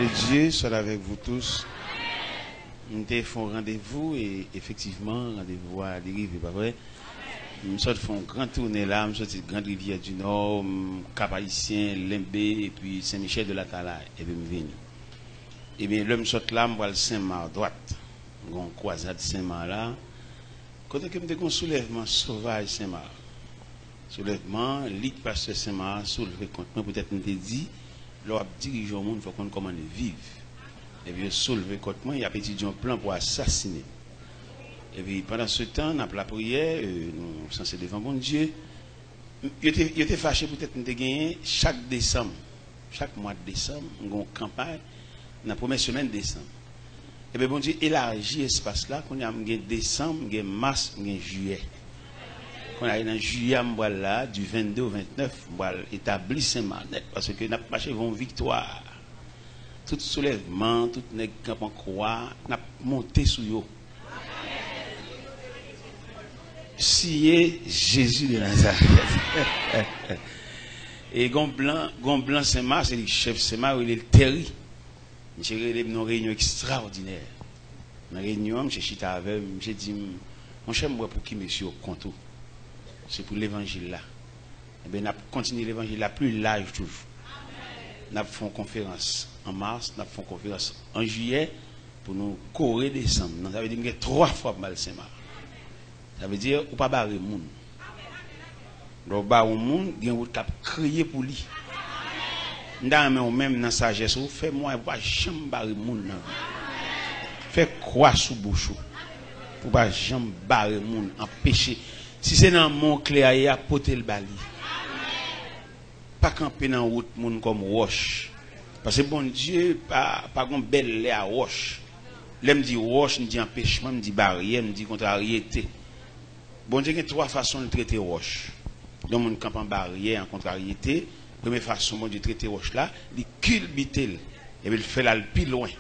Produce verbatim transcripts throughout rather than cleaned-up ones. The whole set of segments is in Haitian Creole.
Dieu soit avec vous tous. M te fè yon randevou e efektivman, randevou a li rive, pa vre? M sot fè yon gran toune la, m soti Grand Rivière du Nord, m Cap Haïtien, Lenbe, epi Sen Michel de Latalay, epi m vini. Ebyen, lè m sot la, m pral Senmak dwat. M gen yon kwazad Senmak la, kote ke m te gen yon soulèvman sovaj Senmak. Soulèvman, lit pastè Senmak soulve kont mwen, poutèt m te di, lè w ap dirije yon moun, fò w konn kòman l viv. Epi yo soulve kont mwen, y ap etidye yon plan pou asasine m. Epi pandan se tan, n ap lapriyè, e, nou sanse devan Bondye. Yo te, yo te fache poutèt m te genyen chak desanm, chak mwa desanm, m gen yon kanpay nan premyè semèn desanm. Ebyen, Bondye elaji espas la. Kounye a, m gen desanm, m gen mas, m gen jiyè. Kounye a, nan jiyè a, m pral la, di vennde o ventnèf, m pral etabli Senmak nèt, paske n ap mache vè yon viktwa. Tout soulèvman, tout nèg k ap pran kwa, n ap monte sou yo. Siye Jezi de Nazarèt. E gon blan, gon blan Senmak, se li k chèf Senmak, yo rele l Terry. Misye rele m nan yon reyinyon ekstraòdinè. Nan reyinyon an, misye chita avè m, misye di m, monchè, m wè pou ki mesye yo kont ou. Se pou levanjil la. Ebyen, n ap kontinye levanjil la pli laj toujou. N ap fè yon konferans an mas, n ap fè yon konferans an jiyè pou nou kore desanm nan. Sa vle di m gen twa fwa pou m al Senmak. Sa vle di, ou pa bare moun. Lè w bare yon moun, gen wout k ap kreye pou li. M ta renmen ou menm nan sajès ou, fè mwayen pou w pa janm bare moun nan vi w. Fè kwa sou bouch ou. Pou w pa janm bare moun, anpeche. Si se nan men w kle a ye a, pote l ba li. Pa kanpe nan wout moun kòm wòch. Paske Bondye pa, pa gon bèl lè a wòch. Lè m di wòch, m di anpechman, m di baryè, m di kontraryete. Bondye gen twa fason l trete wòch. Yon moun kanpe an baryè, an kontraryete. Premye fason Bondye trete wòch la, li kilbite l, epi l fè l al pi lwen.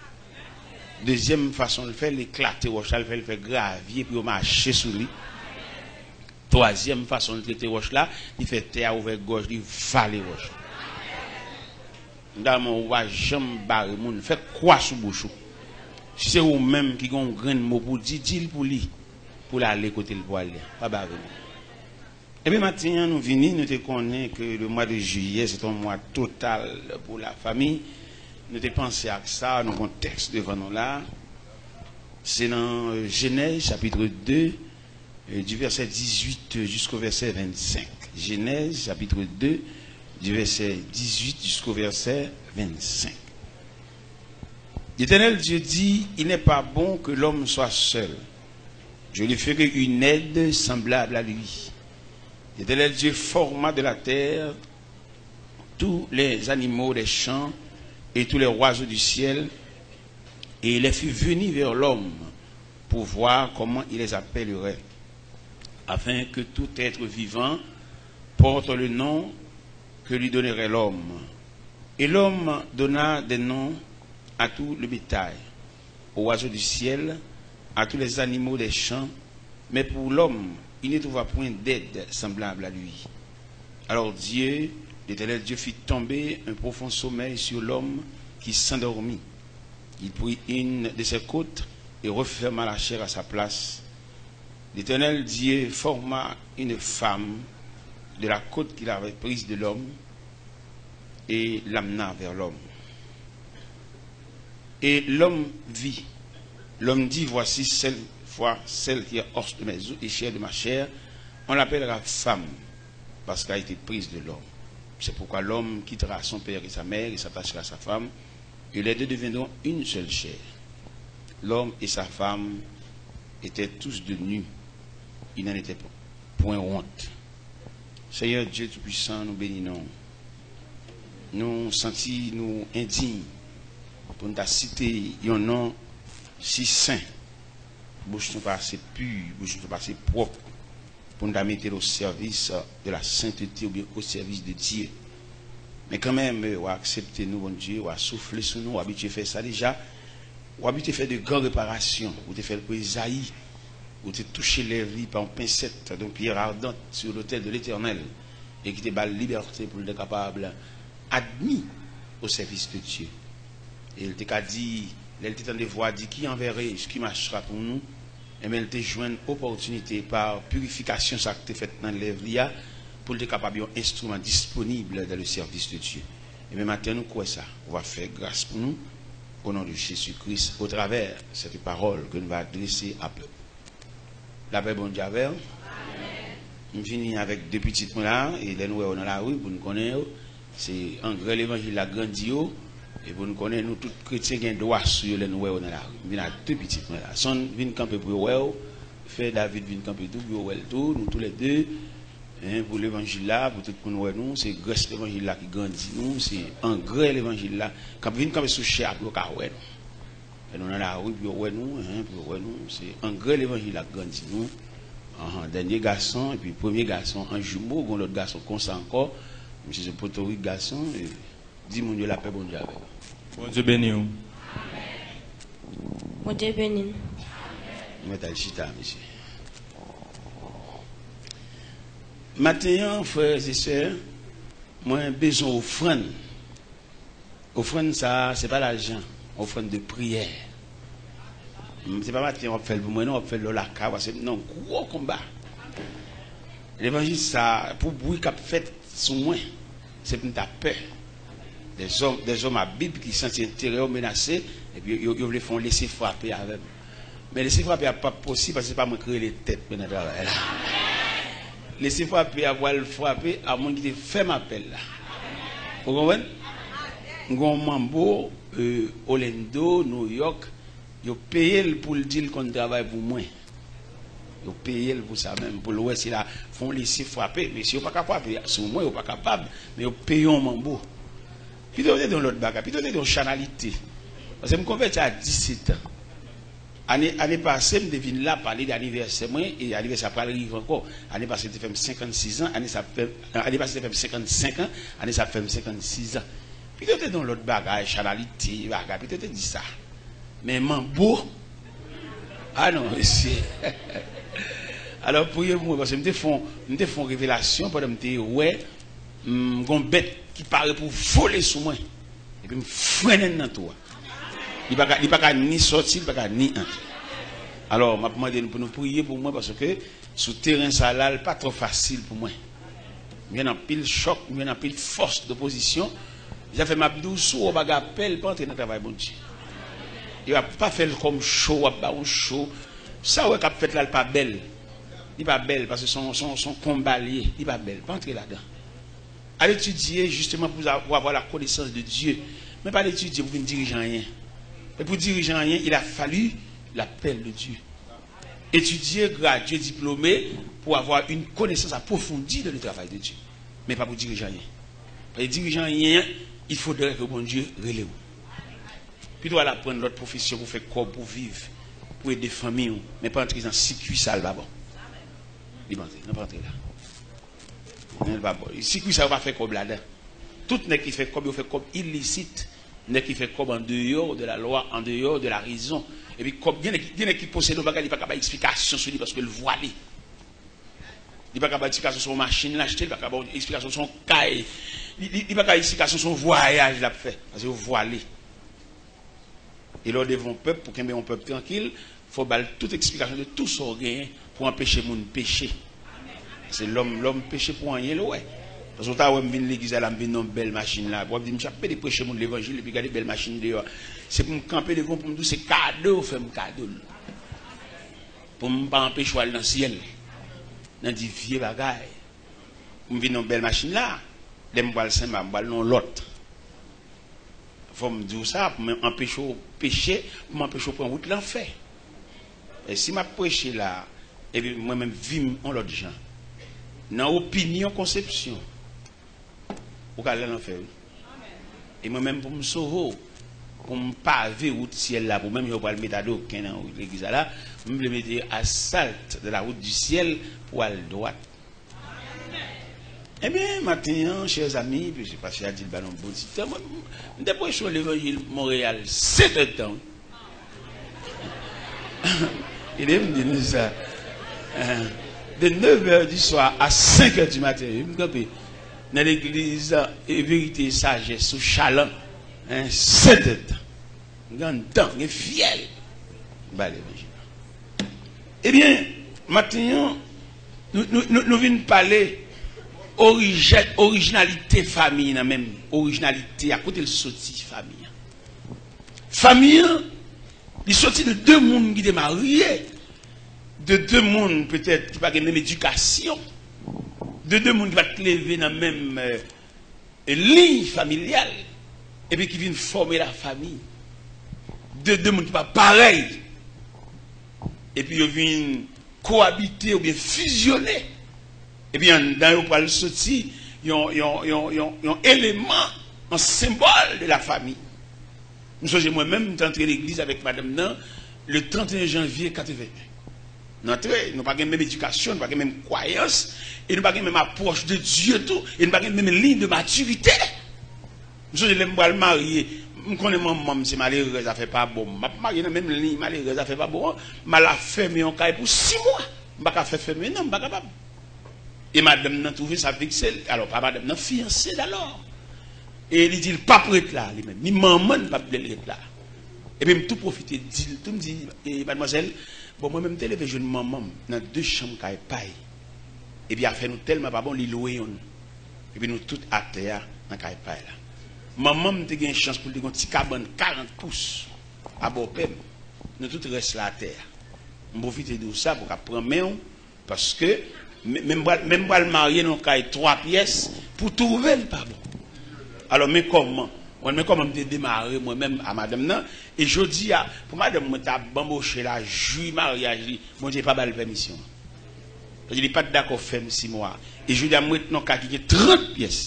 Dezyèm fason l fè, l eklate wòch la, l fè l fè gravye pou yo mache sou li. Twazyèm fason l trete wòch la, li fè tè a ouvè gòj li, vale wòch la. Dam, ou pa janm bare moun, fè kwa sou bouch ou. Si se ou menm ki gen yon grenn mo pou di, di l pou li, pou l ale kote l pou ale. Pa bare moun. Ebyen, maten an, nou vini, nou te konnen ke le mois de juillet, c'est un mois total pour la famille. Nou te panse ak sa, nou gon tèks devan nou la. Se nan, euh, Jenèz, chapitre deux, euh, du verset dix-huit jusqu'au verset vingt-cinq. Genèse, chapitre deux, du verset dix-huit jusqu'au verset vingt-cinq. L'Éternel Dieu dit, il n'est pas bon que l'homme soit seul. Je lui ferai une aide semblable à lui. L'Éternel Dieu forma de la terre tous les animaux des champs et tous les oiseaux du ciel, et il les fit venir vers l'homme pour voir comment il les appellerait, afin que tout être vivant porte le nom que lui donnerait l'homme. Et l'homme donna des noms à tout le bétail, aux oiseaux du ciel, à tous les animaux des champs, mais pour l'homme, il ne trouva point d'aide semblable à lui. Alors Dieu, l'Éternel Dieu, fit tomber un profond sommeil sur l'homme qui s'endormit. Il prit une de ses côtes et referma la chair à sa place. L'Éternel Dieu forma une femme de la côte qu'il avait prise de l'homme et l'amena vers l'homme. Et l'homme vit. L'homme dit, voici, celle, fois, celle qui est os de mes os et chair de ma chair, on l'appellera femme, parce qu'elle a été prise de l'homme. C'est pourquoi l'homme quittera son père et sa mère et s'attachera à sa femme, et les deux deviendront une seule chair. L'homme et sa femme étaient tous deux nus. Ils n'en étaient point honte. Seyè Dye Toupisan, nou beni non. Nou santi nou endiy pou n ta site yon non si sen. Bouch nou pa ase pi, bouch nou pa ase pwòp pou n ta mete l o sèvis de la sentete oubyen o sèvis de Dye. Men kanmenm, w a aksepte nou, Bondye, w a soufle sou nou, w abitye fè sa deja. W abitye fè de gran reparasyon. Ou te fè l pou Ezayi. Ou te touche lèv li pa yon pensèt, de yon pyè ardant, sur l'autel de l'Éternel, e ki te ba l libète pou l te kapab admi o sèvis de Dye. E l te ka di, lè l te tande vwa di, "Qui enverrai-je? Qui marchera pour nous?" Enben, l te jwenn opòtinite pa pirifikasyon sa k te fèt nan lèv li a, pou l te kapab yon enstriman disponib dans le service de Dieu. Enben, maten nou kwè sa. Ou va fè gras pou nou, au nom de Jésus-Christ, au travers cette parole que nous va adresser à peuple. Lapè Bondye avè w. M vini avèk de pitit mwen la, e lè n wè yo nan lari, pou n konnen yo, se angrè levanjil la grandi yo, e pou n konnen nou tout kretyen gen dwa sou yo lè n wè yo nan lari. M vin ak de pitit mwen la. Sonn vin kanpe pou yo wè w, fè David vin kanpe tou pou yo wè l tou, nou toulède, en, pou levanjil la, pou tout moun wè nou, se grès levanjil la ki grandi nou, se angrè levanjil la k ap vin kanpe sou chè a pou yo ka wè nou. Lè nou nan lari, pou yo wè nou, en, pou yo wè nou, se angrè levanjil la k grandi nou. Anhan, dènye gason, epi premye gason an jimo, gon lòt gason konsa ankò. Misye se potorik gason, e di moun yo lapè Bondye avè w. Bondye beni w. Bondye beni n. Ou mèt al chita, mesye. Maten an, frè e sè, mwen bezwen ofrann. Ofrann sa a, se pa lajan, ofrann de priyè. M, se pa maten w ap fè l pou mwen, non, w ap fè l lè w lakay, paske m nan gwo konba. Levanjil sa a, pou bri k ap fèt sou mwen, se pou m ta pè. Dèzòm, dèzòm a Bib ki santi enterè yo menase, epi yo, yo, yo vle fè yon lese frape avè m. Men lese frape a p ap posib, paske se pa mwen k rele tèt mwen nan travay la. Lese frape a pral frape a moun ki te fè m apèl la. Ou konprann? M gen yon manbo, e, Orlando, New York, yo peye l pou l di l konn travay pou mwen. Yo peye l pou sa menm, pou l wè si l a fè yon lese frape. Men si yo pa ka frape sou mwen, yo pa kapab, men yo peye yon manbo. Pito yo te di yon lòt bagay, pito yo te di yon chanalite. Paske m konvèti a disèt an. Ane, ane pase, m te vin la pale de anivèsè mwen, e anivèsè a pral rive ankò. Ane pase te fè m senkannsis an, ane sa ap fè, ane pase te fè m senkannsenk an, ane sa ap fè m senkannsis an. Pito te di yon lòt bagay, chanalite, bagay, pito te di sa. Men manbo, a non, mesye. Alò, priye pou mwen, paske m te fè yon, m te fè yon revelasyon pandan m te wè, m, gon bèt ki pare pou vole sou mwen. Epi m frennen l nan tou a. Li pa ka, li pa ka ni sòti, li pa ka ni antre. Alò, m ap mande nou pou nou priye pou mwen, paske sou teren sa la, l pa twò fasil pou mwen. M jwenn anpil chòk, m jwenn anpil fòs dopozisyon. Sa fè m ap di w, si w wè w pa gen apèl, pa antre nan travay Bondye. Yo ap pa fè l kòm cho, w ap ba yon cho. Sa w wè k ap fèt la, l pa bèl. Li pa bèl, paske se yon, se yon, se yon konba l ye. Li pa bèl. Pa antre ladan. Al etidye, jisteman, pou, pou avoir la connaissance de Dieu. Men pa al etidye pou vin dirije anyen. E pou dirije anyen, il a fallu l'appel de Dieu. Etidye, gradye, diplome, pou avoir une connaissance approfondie de le travail de Dieu. Men pa pou dirije anyen. Paske dirije anyen, il faudrait que Bondye rele w. Pito al aprann lòt pwofesyon pou fè kòb, pou viv, pou ede fanmi w. Men pa antre nan sikwi sa l pa bon. Li pa antre, non, pa antre la. Men l pa bon. Sikwi sa yo pa fè kòb ladan. Tout nèg ki fè kòb, yo fè kòb ilisit. Nèg ki fè kòb an deyò de la lwa, an deyò de la rezon. Epi kòb, gen nèg, gen nèg ki posede yon bagay, li pa ka bay eksplikasyon sou li paske l vwale. Li pa ka bay eksplikasyon sou yon machin l achte, li pa ka bay eksplikasyon sou yon kay. Li, li, li pa ka bay eksplikasyon sou yon vwayaj l ap fè. Paske yo vwale. E lè w devan yon pèp, pou kenbe yon pèp trankil, fò w ba l tout eksplikasyon de tout sa w genyen pou anpeche moun peche. Paske lòm, lòm peche pou anyen l wè. Paske w ta wè m vin legliz la, m vin nan yon bèl machin la, w ap di, "Misye ap pede preche moun levanjil, epi gade bèl machin deyò a." Se pou m kanpe devan w pou m di w, se kado w fè m kado l. Pou m pa anpeche w al nan syèl. Nan di vye bagay. Pou m vin nan yon bèl machin la, lè m pral Senmak, m pral nan yon lòt. Fò m di w sa, pou m anpeche w peche, pou m anpeche w pran wout lanfè. E si m ap preche la, epi mwen menm vi m yon lòt jan, nan opinyon, konsepsyon, ou ka al nan lanfè, wi. E mwen menm pou m sove w, pou m pave wout syèl la, pou menm jan yo pral met adoken nan legliz la la, m vle mete asfalt de la route du ciel pou al dwat. Ebyen, maten an, chè zanmi, piske pastè a di l ba nou bon ti tan, mwen, m te preche levanjil Monreyal sèt èdtan, wi. Ede m di nou sa. Hein, de neuf heures du soir à cinq heures du matin, wi, m kanpe nan legliz, e, Verite e Sajès sou Chalan, hein, sèt èdtan. Gen anndan, gen fyèl. Ba leve je. Ebyen, maten an, nou, nou, nou, nou vin pale orijè-, orijinalite fanmi an menm. Orijinalite a, kote l soti, fanmi an. Fanmi an, li soti de de moun ki te marye, de de moun petèt ki pa gen menm edikasyon, de de moun ki pa t leve nan menm, eh, liy familyal, epi ki vin fòme lafanmi, de de moun ki pa parèy, epi yo vin kowabite oubyen fizyone, epi anndan yo pral soti yon, yon, yon, yon, yon eleman, yon senbòl de lafanmi. M sonje mwen menm, m te antre legliz avèk madanm nan le trannteyen janvye katreven. Nou antre, nou pa gen menm edikasyon, nou pa gen menm kwayans, e nou pa gen menm apwòch de Dye tou, e nou pa gen menm liy de matirite. M sonje lè m pral marye, m konnen manman m se malerèz, afè pa bon. M ap marye nan menm liy malerèz, afè pa bon an, m al ap fèmen yon kay pou sis mwa. M pa ka fè fèmen non, m pa kapab. E madanm nan twouve sa vekse l. Alò, pa madanm nan, fiyanse dalò. E li di l p ap ret la, li menm. Ni manman l p ap vle l ret la. Epi m tou pwofite di l tou, m di, e, madmwazèl, bon, mwen menm m te leve jwenn manman m nan de chanm kay pay. Epi afè nou tèlman pa bon, li lwe yonn. Epi nou tout atè a nan kay pay la. Manman m te gen chans pou l te gen yon ti kabann karant pous a bòpè m. Nou tout rès la atè a. M pwofite di w sa pou w ka pran men w, paske men, men m pral, men m pral marye nan yon kay twa pyès pou twouve l pa bon. Alò, men kòman, mwen, men kòman m te demare mwen menm a madanm nan, e jodi a, pou madanm mwen ta banboche la, jwi maryaj li, Bondye pa ba l pèmisyon. Paske li pa t dakò fè m sis mwa. E jodi a, m ret nan yon kay ki gen trant pyès.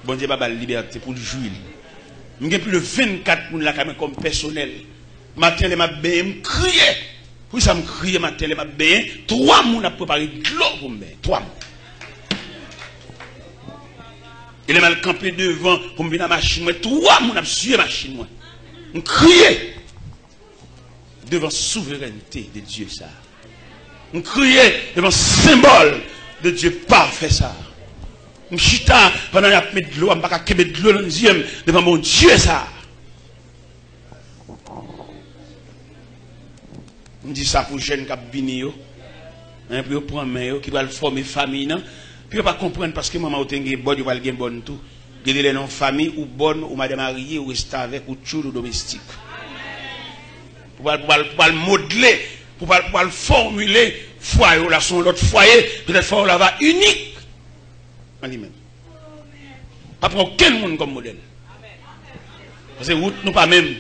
Bondye pa ba l libète pou l jwi l. M gen plis de vennkat moun lakay mwen kòm pèsonèl. Maten lè m ap benyen, m kriye. Poukisa m kriye maten lè m ap benyen? Twa moun ap prepare dlo pou m benyen. Twa moun. E lè m al kanpe devan pou m vin a machin mwen, twa moun ap siye machin mwen. M kriye devan souverènte de Dye sa. M kriye devan senbòl de Dye pafè sa. M chita pandan y ap met dlo a, m pa ka kenbe dlo nan zye m devan Bondye sa. M di sa pou jèn k ap vini yo, hein, pou yo pran men yo, ki pral fòme fanmi nan, pou yo pa konprann paske manman yo te gen bòn, yo pral gen bòn tou. Gen de lè nan yon fanmi, ou bòn, ou madan marye, ou restavèk, ou tchoul, ou domestik. Pou pral, pou pral, pou pral modle, pou pral, pou pral fòmile fwaye w la, se yon lòt fwaye, petèt fwaye w la va inik an li menm. Pa pran okenn moun kòm modèl. Paske wout nou pa menm.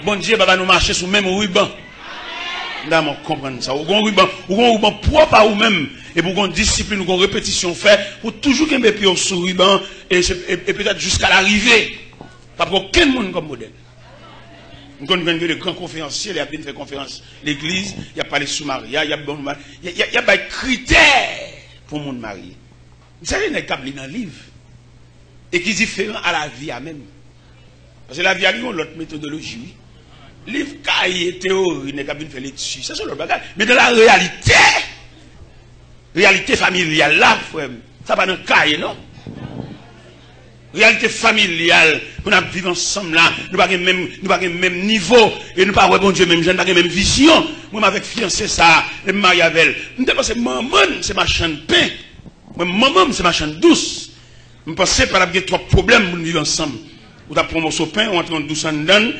Bondye pa ba nou mache sou menm riban. M ta renmen w konprann sa. Ou gon riban, ou gon riban pwòp a ou menm. Epi ou gon disiplin, ou gon repetisyon w fè, pou toujou kenbe pye w sou riban, e, se- e, e petèt jiska larive. Pa pran okenn moun kòm modèl. M konn jwenn de gran konferansye, lè y ap vin fè konferans legliz, y ap pale sou maryaj, y ap bon, y, y, y ap bay kritè pou moun marye. M salye nèg k ap li nan liv e ki diferan a lavi a menm. Paske lavi a li yon lòt metodoloji, wi. Liv kaye, teyori, nèg k ap vin fè lekti, sa se yon lòt bagay. Men nan la reyalite, reyalite familyal la, frè m, sa pa nan kaye, non. Reyalite familyal, pou n ap viv ansanm la, nou pa gen menm, nou pa gen menm nivo, e nou pa wè Bondye menm jan, nou pa gen menm vizyon. Mwen, m avèk fiyanse sa a, lè m marye avè l, m te panse manman n se machann pen. Mwen, manman m se machann dous. M panse pa t ap gen twòp pwoblèm pou n viv ansanm. Ou t ap pran yon moso pen, ou antre yon dous anndan l.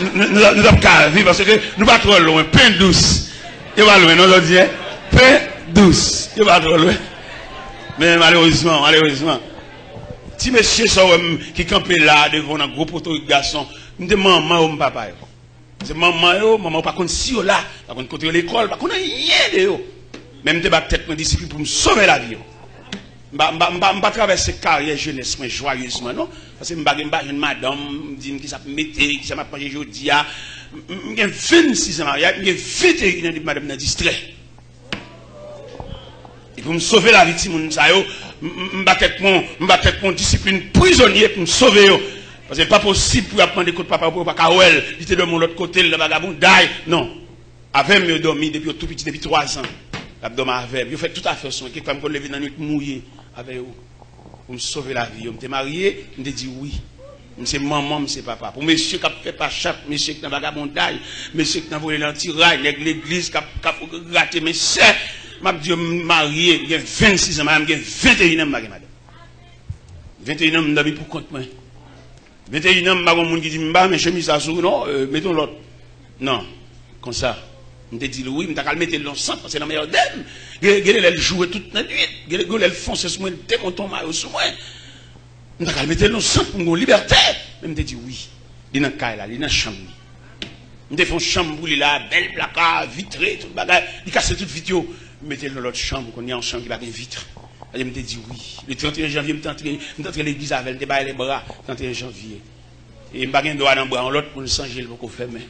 Nou, nou, nou, nou t ap ka viv, paske nou pa twò lwen. Pen dous. Yo pa lwen, non, jodi, en? Pen dous. Yo pa twò lwen. Men malerezman, malerezman. Ti mesye sa w wè m ki kanpe la devan w nan gwo potorik gason, m te manman yo, m papa yo. Se manman yo, manman yo pa konn si yo la, pa konn kote yo lekòl, pa konn anyen de yo. Men m te ba tèt mwen disiplin pou m sove lavi yo. M pa, m pa, m pa, m pa travèse karyè jenès mwen jwayezman, non. Paske m pa gen, m pa jwenn madanm, m di m kisa m mete, kisa m ap manje jodi a. M, m, m gen vennsis an maryaj, m gen venteyen an depi madanm nan distrè. E pou m sove lavi timoun sa yo, m, m, m ba tèt mwen, m ba tèt mwen disiplin prizonye pou m sove yo. Paske pa posib pou y ap mande kot papa yo pou yo pa ka wè l, li te dòmi yon lòt kote, l nan vagabonday. Non. Avè m yo dòmi depi yo tou piti, depi twazan. Y ap dòmi avè m. Yo fè tout afè yo sou mwen. Kèk fwa m konn leve nan nwit mouye avè yo. Pou m sove lavi yo, m te marye, m te di wi. M se manman, m se papa. Pou mesye k ap fè pachak, mesye k nan vagabondaj, mesye k nan vole nan tiray, nèg legliz k ap, k ap grate men sè, m ap di yo m marye, m gen vennsis an, m gen venteyen an, m pa gen madanm. Venteyen an, m dòmi pou kont mwen. Venteyen an, m pa gon moun ki di m pa men chemiz sa sou ou non, euh, mete yon lòt. Non, konsa. M te di l wi, m ta kal mete l nan sant, paske nan mèyè de m. Gen, gen lè l joure tout nan nwit, gen, gen lè l fonse sou mwen, l demonte yon mayo sou mwen. M ta kal mete l nan sant pou m gon libète, men m te di wi. Li nan kay la, li nan chanm li. M te fè yon chanm pou li la, bèl plaka, vitre, tout bagay. Li kase tout vit yo. M mete l nan lòt chanm, kounye a yon chanm ki pa gen vit. Paske m te di wi. Le trannteyen janvye, m te antre, m te antre legliz avè l, m te bay lè bra, trannteyen janvye. E m pa gen dwa nan bra yon lòt moun san je l poko fèmen.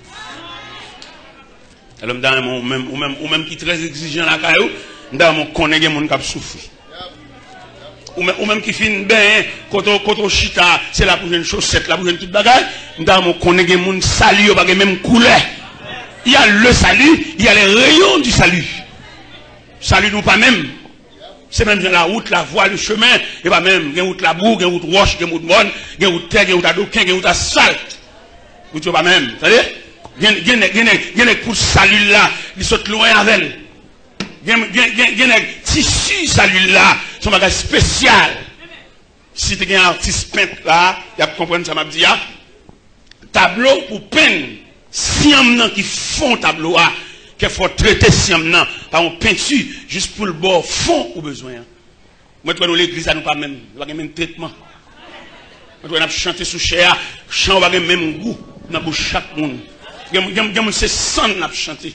Alò, m ta renmen ou menm, ou menm, ou menm ki trè egzijan lakay ou, m ta renmen w konnen gen moun k ap soufri. Ou menm, ou menm ki fin benyen, kote w, kote w chita, se la pou jwenn chosèt, la pou jwenn tout bagay, m ta renmen w konnen gen moun sali yo pa gen menm koulè. Il y a le salut, il y a les rayons du salut. Sali nou pa menm. Se menm jan la wout, la vwa, le chemen, e pa menm. Gen wout labou, gen wout wòch, gen wout mòn, gen wout tè, gen wout adoken, gen wout asfalt. Wout yo pa menm, tande? Gen, gen nèg, gen nèg, gen nèg pou sali l la, li sot lwen avè l. Gen, gen, gen, gen nèg tisi sali l la, se yon bagay espesyal. Si te gen atis pent la, y ap konprann sa m ap di a. Tablo pou penn, si yanm nan ki fon tablo a, kèk fwa w trete si yanm nan pa yon penti, jis pou l ba w fon ou bezwen an. Mwen t wè nou legliz la, nou pa menm, nou pa gen menm tretman. Mwen t wè n ap chante sou chè a, chan yo pa gen menm gou nan bouch chak moun. Gen, gen, gen moun se san n ap chante.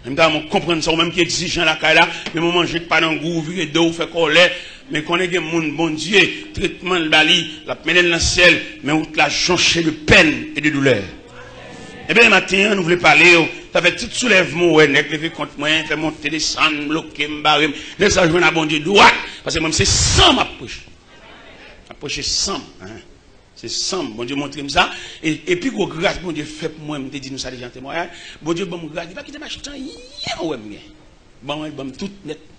Men m ta renmen w konprann sa, ou menm ki egzijan lakay la, menm yon manje k pa nan gou, ou vire do w, ou fè kòlè, men konnen gen moun Bondye, tretman l ba li, l ap mennen l nan syèl, men wout la jonche de pèn e de doulè. Ebyen, maten an, nou vle pale w, sa fè tout soulèvman w wè, nèg leve kont mwen, fè monte desann, bloke m, bare m, nèg sa jwenn a Bondye dwat, paske mwen, m se san m ap preche. M ap preche san m, en. Se san m, Bondye montre m sa. E, e pi gwo gras Bondye fè pou mwen, m te di nou sa deja an temwayaj, Bondye ban m gras, li pa kite m achte anyen ou wè m gen. Ban mwen, li ban m tout nèt.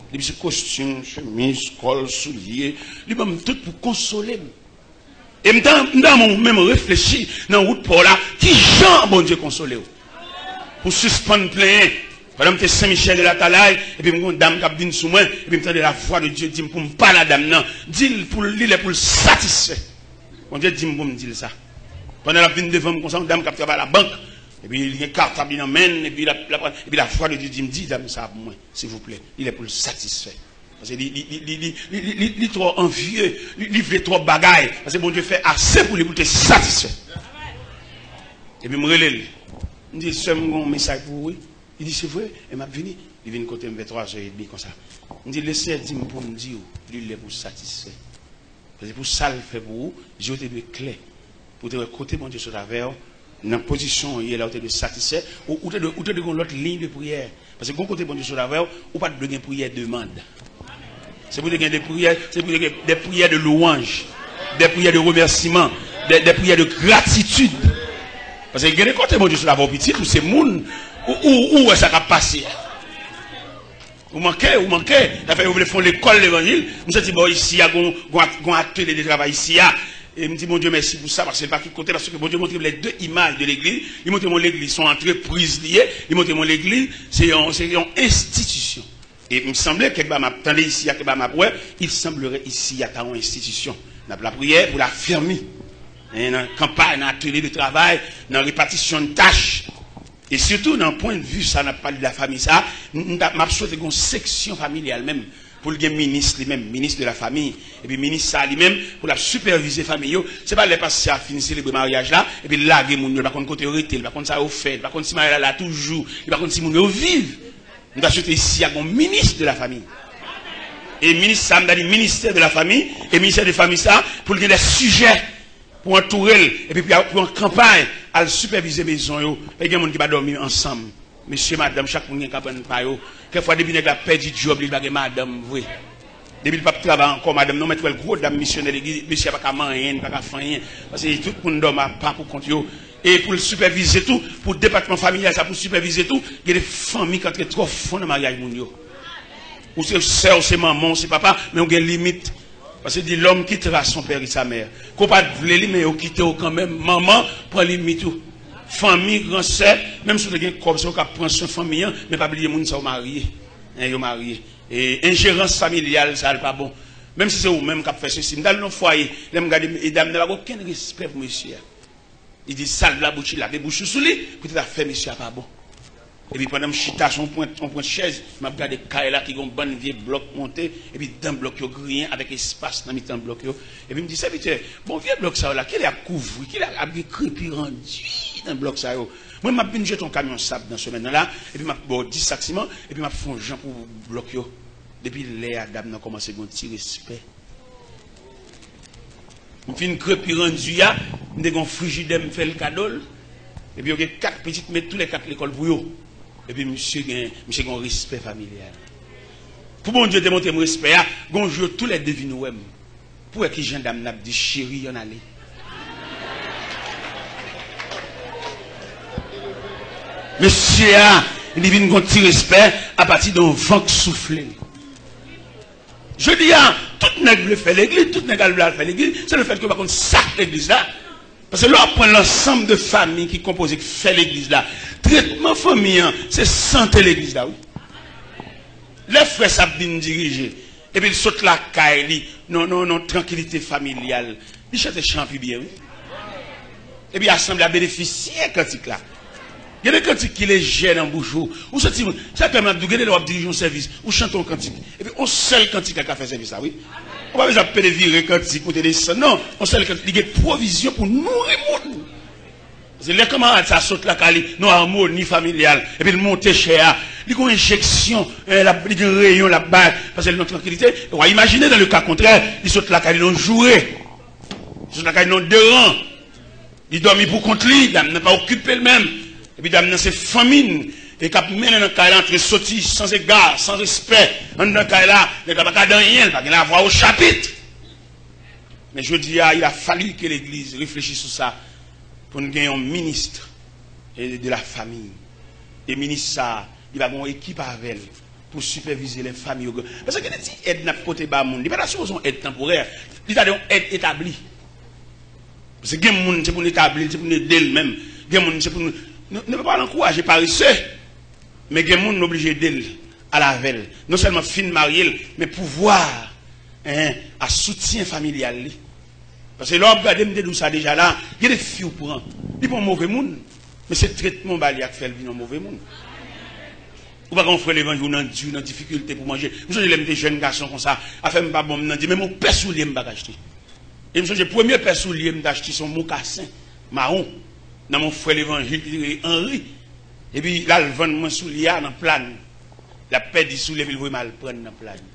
Depi se kostim, chemiz, kòl, soulye, li ban m tout pou konsole m. E m ta, m ta renmen w menm reflechi nan wout pa w la, ki jan Bondye konsole w. Pou sispann plenyen. Pandan m te Sen Michèl de Latalay, epi m gen yon dam k ap vin sou mwen, epi m tande lavwa de Dye di m pou m pale a dam nan, di l pou l, li lè pou l satisfè. Bondye di m pou m di l sa. Pandan l ap vin devan m konsa, yon dam k ap travay labank, epi li gen katab li nan men l, epi l ap, l ap, epi lavwa de Dye di m, di dam sa pou mwen, silvouplè, li lè pou l satisfè. Paske li, li, li, li, li, li, li, li twò anvye, li, li vle twòp bagay. Paske Bondye fè ase pou li pou l te satisfè. Epi m rele l. M di, sè m, gen yon mesaj pou ou, wi. Li di, se vre? E m ap vini. Li vin kote m vè twa zè edmi konsa. M di, Lesenyè di m pou m di w, li lè pou w satisfè. Paske pou sa l fè pou ou, je w te dwe klè. Pou w te wè kote Bondye sot avè w, nan pozisyon w ye la, ou te dwe satisfè, ou, ou te dwe, ou te dwe gen yon lòt liy de priyè. Paske gon kote Bondye sot avè w, ou pa t dwe gen priyè demann. Se pou te gen de priyè, se pou te gen de priyè de louwanj, de priyè de remèsiman, de, de priyè de gratitid. Paske gen de kote Bondye sot avè w pitit, ou se moun, ou, ou, ou wè sa k ap pase a. Ou manke, ou manke. Sa fè yo vle fè yon lekòl levanjil. M santi bò isi a, gon, gon, gon atelye de travay isi a. E m di Bondye mèsi pou sa, paske pa ki kote, paske Bondye montre m les deux images de legliz. Li montre m yon legliz, se yon antrepriz li ye. Li montre m yon legliz, se yon, se yon enstitisyon. E m sanble, kèk bagay m ap tande isi a, kèk bagay m ap wè, il semblerait isi a ta yon enstitisyon. N ap lapriyè pou lafèmi. E nan kanpay, nan atelye de travay, nan repatisyon de tach. E sitou nan pwennvi sa n ap pale de lafanmi sa, m, m ta, m ap swete gen yon seksyon familyal menm, pou l gen minis li menm, minis de la famille. Epi minis sa li menm, pou l ap sipèvize fanmi yo. Se pa lè pastè a fin selebre maryaj la, epi l lage moun yo, l pa konn kote yo rete, l pa konn sa yo fè, l pa konn si maryaj la la toujou, li pa konn si moun yo viv. M ta swete isi a gen yon minis de la famille. E minis sa, m ta di ministè de la famille, e ministè de fanmi sa, pou l gen de sijè pou antoure l, epi pou, pou an kanpay, al sipèvize mezon yo. E gen moun ki pa dòmi ansanm. Mesye, madanm, chak moun gen kabann pa yo. Kèk fwa, depi nèg la pèdi djòb li, li pa gen madanm vre. Depi l p ap travay ankò, madanm nan mèt wè l gwo dam misyonè legliz, mesye a pa ka manyen, li pa ka fè anyen. Paske tout moun dòmi apa pou kont yo. E pou l sipèvize tou, pou depatman familyal sa, pou sipèvize tou, gen de fanmi k antre twò fon nan maryaj moun yo. Ou se sè, ou se manman, ou se papa, men ou gen limit. Paske di, l'homme quittera son père et sa mère. Ke w pa t vle li, men yo kite w kanmenm. Manman, pran limit ou. Fanmi, gran sè, menm si w te gen kòb, se ou k ap pran swen fanmi an, men pa bliye moun sa yo marye. Hein, yo marye. E enjerans familyal, sa l pa bon. Menm si se ou menm k ap fè sesi. M t al nan fwaye, lè m gade, e dam nan pa gen okenn respè pou mesye a. Li di, "Sal la bouch li, lave bouch ou sou li, poutèt afè mesye a pa bon." Epi pandan m chita sou yon pwent, yon pwent chèz, m ap gade kay la ki gen yon bann vye blòk monte, epi dan blòk yo griyen avèk espas nan mitan blòk yo. Epi m di, "Sèvitè, bon vye blòk sa yo la, kilè y ap kouvri, kilè ap gen krepi randi nan blòk sa yo?" Mwen, m ap vin jete yon kamyon sab nan semèn nan la, epi m ap ba w dis sak siman, epi m ap fè yon jan pou blòk yo. Depi lè a, dam nan kòmanse gen yon ti respè. M fin krepi randi a, m te gen yon frijidè m fè l kado l. Epi yo gen kat pitit, m met toulèkat lekòl pou yo. Epi misye gen, misye gen yon respè familyal. Pou Bondye te montre m respè a, gen yon jou yo toulède vin wè m. Pou wè kijan dam nan ap di, "Cheri, ann ale." Mesye a, li vin gen yon ti respè apati de yon van k soufle l. Jodi a, tout nèg vle fè legliz, tout nèg al vle al fè legliz, se lefètke yo pa konn sa k legliz la. Paske lè w ap pran lansanm de fanmi ki konpoze, ki fè legliz la, tretman fanmi an, se sante legliz la, wi. Lè frè sa ap vin dirije, epi l sot lakay li, nan, nan, nan trankilite familyal, li chante chan an pi byen, wi. Epi asanble a benefisye kantik la. Gen de kantik ki lejè nan bouch ou. Ou santi, sa fè m ap di w, gen de lè w ap dirije yon sèvis, ou chante yon kantik. Epi yon sèl kantik la ka fè sèvis la, wi. Ou pa bezwen ap pede vire kantik, moute desann. Non, yon sèl kantik, li gen pwovizyon pou nouri moun. Paske lè kanmarad sa sot lakay li, nan amoni familyal, epi l monte chè a, li gen yon enjeksyon, eh, l ap, li gen reyon l ap bay, paske l nan trankilite. Ou a imajine, dans le cas contraire, li sot lakay li nan joure. Li sot lakay li nan deran. Li dòmi pou kont li, dam nan pa okipe l menm. Epi dam nan se fanmi n, e k ap mennen nan kay la, antre soti, san ega, san respè, anndan kay la, nèg la pa ka di anyen, l pa gen lavwa o chapit. Men jodi a, il a fallu que legliz reflechi sou sa, pou n gen yon minis, eh, de la famille. E minis sa, li pa gen yon ekip avè l pou sipèvize lè fanmi yo. Paske gen de ti èd n ap pote ba moun. Li pa ta sipoze yon èd tanporè. Li ta dwe yon èd etabli. Paske gen moun, se pou n etabli l, se pou n ede l menm. Gen moun, se pou n, nou, nou pa ankouraje parese. Men gen moun, nou oblije ede l, al avè l. Non sèlman fin marye l, men pouvwa, en, a soutyen familyal li. Paske lè w ap gade, m te di w sa deja la, gen de fi w pran. Li pa yon move moun, men se tretman w ba li a k fè l vin yon move moun. Ou pa gen yon frè levanjil, ou nan di, ou nan difikilte pou manje. M sonje lè m te jèn gason konsa, afè m pa bon, m nan di, "Men yon pè soulye m pa ka achte." E m sonje premye pè soulye m te achte se yon mokasen mawon nan men yon frè levanjil ki te rele Anri. Epi l al vann mwen soulye a nan Plàn. L ap pèdi soulye epi l voye m al pran nan Plàn.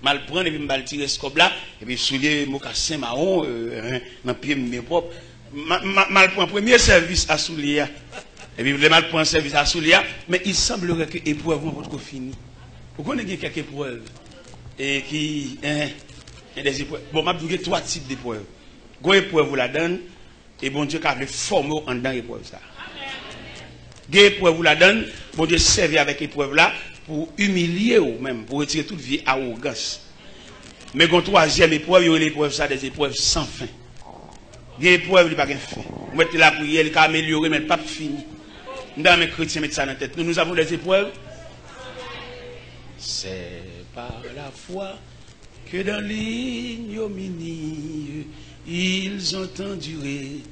M al pran epi m ba l ti rès kòb la, epi soulye mokasen mawon, euh, nan pye m byen pwòp. M a, m a, m al pran premye sèvis a soulye a. Epi lè m al pran sèvis a soulye a, men il semblerait que eprèv mwen potko fini. Ou konnen gen kèk eprèv, e ki, en, gen de eprèv. Bon, m ap di w gen twa tip deprèv. Gon eprèv ou ladan l, e Bondye ka vle fòme w anndan eprèv sa. Gen eprèv ou ladan l, Bondye sèvi avèk eprèv la pou imilye w menm, pou retire tout vye awogans. Men gon twazyèm eprèv, yo rele eprèv sa des épreuves sans fin. Gen eprèv, li pa gen fen. Ou mèt te lapriyè, li ka amelyore, men l p ap fini. M ta renmen kretyen met sa nan tèt nou. Nous avons des épreuves. C'est par la foi que dans l'ignominie, ils ont enduré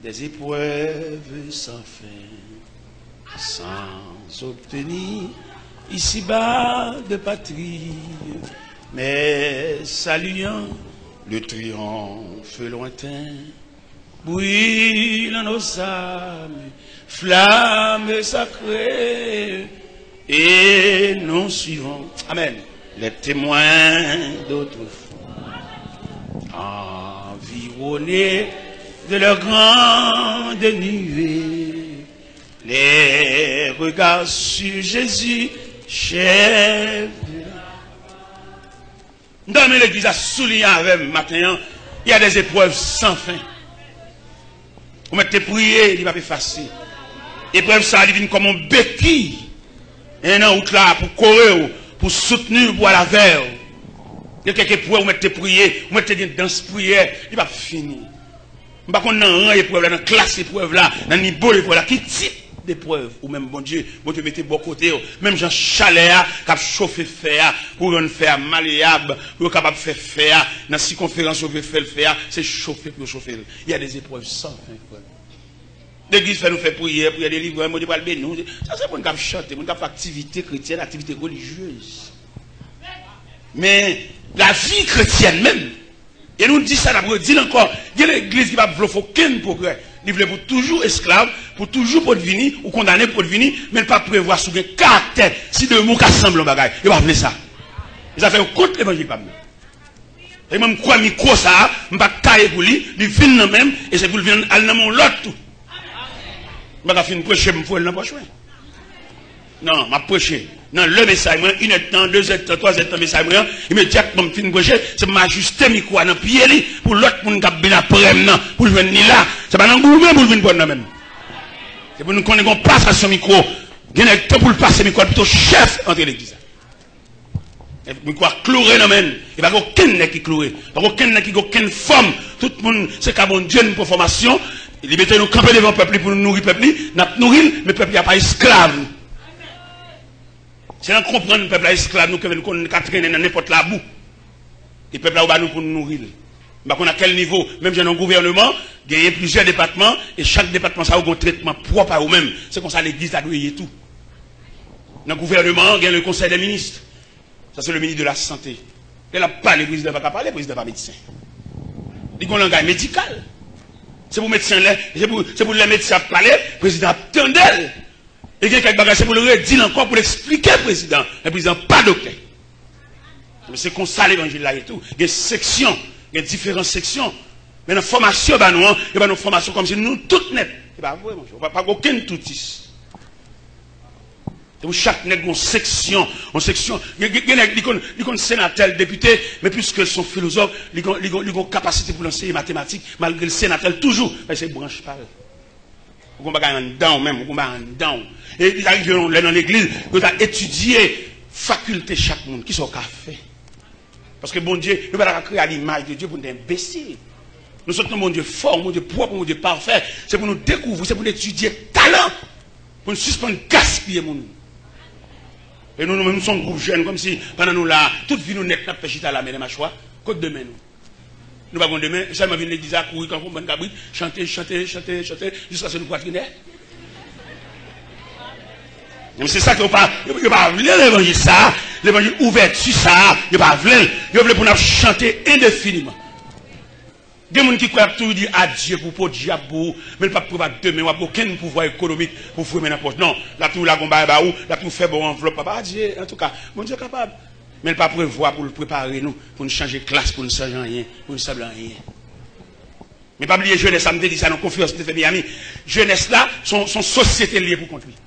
des épreuves sans fin, sans obtenir ici-bas de patrie, mais saluant le triomphe lointain, brûlant nos âmes, flamme sacrée, et nous suivons, amen, les témoins d'autrefois, environnés de leurs grandes nuées, les regards sur Jésus, chef de la M ta renmen legliz la souliyen avè m maten an, il y a des épreuves sans fin. Ou mèt te priye, li p ap efase. Eprèv sa a, li vin kòm yon bekiy, en, nan wout la pou kore w, pou soutni w, pou al avè w. Gen kèk eprèv ou mèt te priye, ou mèt te gen dans priyè, li p ap fini. M pa konn nan ran eprèv la, nan klas eprèv la, nan nivo eprèv la, ki tip deprèv ou menm Bondye, Bondye mete bò kote w, menm jan chalè a k ap chofe fè a, pou rann fè a maleyab, pou yo kapab fè fè a, nan sikonferans yo vle fè l fè a, se chofe pou yo chofe l. Il y a des épreuves sans fin, frè. Legliz fè nou fè priyè, priyè delivrans, Bondye pral beni w. Sa se moun k ap chante, moun k ap fè aktivite kretyèn, aktivite relijyez. Men lavi kretyèn menm, e nou di sa, n ap redi l ankò, gen legliz ki p ap vle w fè okenn pwogrè. Li vle pou toujou esklav, pou toujou pot vini, ou kondane pou pot vini, men l pa prevwa si w gen karaktè, si de moun ka sanble yon bagay. Yo pa vle sa. E sa fè yo kont levanjil pa m nan. E mwen, m kwè mikwo sa a, m pa t taye pou li, li vin nan men m, e se pou l vin al nan men yon lòt tou. M pa ka fin preche, m foure l nan pòch mwen. Non, m ap preche. Nan lè mesaj mwen, inèdtan, dezèdtan, twazèdtan mesaj mwen an, imedyatman m fin preche, se pou m ajiste mikwo a nan pye li, pou lòt moun k ap vin apre m nan, pou l jwenn li la. Se pa nan goumen pou l vin pran nan men m. Se pou nou konnen gen yon pasasyon mikwo. Gen nèg tan pou l pase mikwo a, pito chèf antre legliz la. Mikwo a kloure nan men l. E pa gen okenn nèg ki kloure. Pa gen okenn nèg ki gen okenn fòm. Tout moun, se ka Bondye n pran fòmasyon. Li mete nou kanpe devan pèp li pou nou nouri pèp li. N ap nouri l, men pèp li a pa esklav nou. Se nan konprann pèp la esklav nou ke nou konn ka trennen nan nenpòt labou. E pèp la yo ba nou pou nou nouri l. M pa konn a kèl nivo, menm jan nan gouvèneman, genyen plizyè depatman, e chak depatman sa yo gen yon tretman pwòp a yo menm. Se konsa legliz la dwe ye tou. Nan gouvèneman an, gen le konsèy dè minis. Sa se le minis de la sante. Lè l ap pale, prezidan pa ka pale, prezidan pa medsen. Li gen yon langay medikal. Se pou medsen lè, se pou, se pou lè medsen ap pale, prezidan ap tande l. E gen kèk bagay, se pou l redi l ankò, pou l eksplike prezidan. Men prezidan pa doktè. Men se konsa levanjil la ye tou. Gen seksyon, gen diferan seksyon. Men nan fòmasyon yo ba nou an, yo ba nou fòmasyon kòmsi nou tout nèt. E pa vre, monchè. Pa, pa gen okenn toutis. Se pou chak nèg yon seksyon, yon seksyon. Gen, gen, gen nèg, li konn, li konn senatè, l depite, men piske l se yon filozòf, li gon, li gon, li gon kapasite pou l anseye matematik, malgre l senatè, l toujou, men se branch pa l. Ou gon bagay anndan w menm, ou gon bagay anndan w. E li ta rive yon lè nan legliz, yo ta etidye fakilte chak moun. Kisa w ka fè? Paske Bondye, nou pa ta ka kreye a limaj de Dye pou nou te enbesil. Nou sot nan Bondye fò, yon Bondye pwòp, yon Bondye pafè. Se pou nou dekouvri, se pou nou etidye talan. Pou nou sispann gaspiye moun. E nou, nou menm, nou se yon gwoup jèn, kòmsi pandan nou la, tout vi nou nèt, n ap fè chita la, men nan machwa. Kot demen nou? Nou pa gon demen, sèlman vin legliz la, kouri tankou yon bann kabrit, chante, chante, chante, chante, jiskaske nou pwatrinè. Men se sa ke yo pa, yo, yo pa vle levanjil sa a, levanjil ouvèti sa a, yo pa vle l. Yo vle pou n ap chante endefiniman. Gen moun ki kwè y ap toujou di adye pou po dyab pou ou, men l p ap prevwa demen w ap gen okenn pouvwa ekonomik pou w foure men nan pòch. Non, l ap toujou lage yon bagay ba ou, l ap toujou fè ba w anvlòp, papa adye, antouka, Bondye kapab. Men l pa prevwa pou l prepare nou, pou n chanje klas, pou n chanje anyen, pou n sanble anyen. Men pa bliye jenès la, m te di sa nan konferans m te fè Miami. Jenès la, se yon, se yon sosyete l ye pou kont li.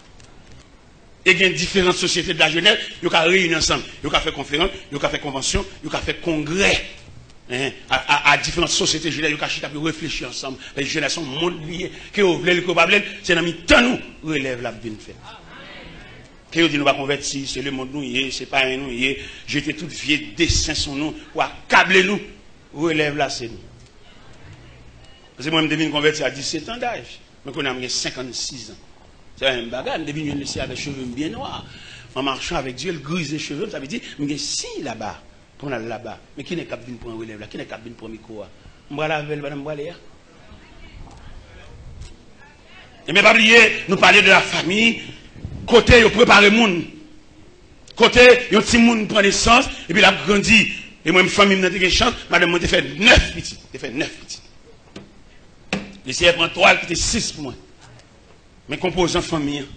E gen diferan sosyete de la jenès, yo ka reyini ansanm, yo ka fè konferans, yo ka fè konvansyon, yo ka fè kongrè. Hein, a, a, a diferan sosyete jenès, yo ka chita pou yo reflechi ansanm. Paske jenès se yon mond li ye, ke yo vle l, ke yo pa vle l, se nan mitan nou relèv la ap vin fèt. Ke yo di nou pa konvèti, se lemonn nou ye, se payen nou ye, jete tout vye desen sou nou, pou akable nou, relèv la se nou. Paske mwen, m te vin konvèti a disèt an daj. Men kounye a m gen senkannsis an. Se pa menm bagay, m te vin jwenn mesye avèk cheve m byen nwa. An machan avèk Dye, l grize cheve m, sa vle di, m gen siy laba pou m al laba. Men ki nèg k ap vin pran relèv la? Ki nèg k ap vin pran mikwo a? M pral avè l pandan m prale a. Ebyen, pa bliye, nou pale de la famille, kote yo prepare moun. Kote yon timoun pran nesans, epi l ap grandi. E mwen, fanmi m nan te gen chans, madanm mwen te fè nèf pitit. Te fè nèf pitit. Lesenyè pran twa, l kite sis pou mwen. Men konpozan fanmi an.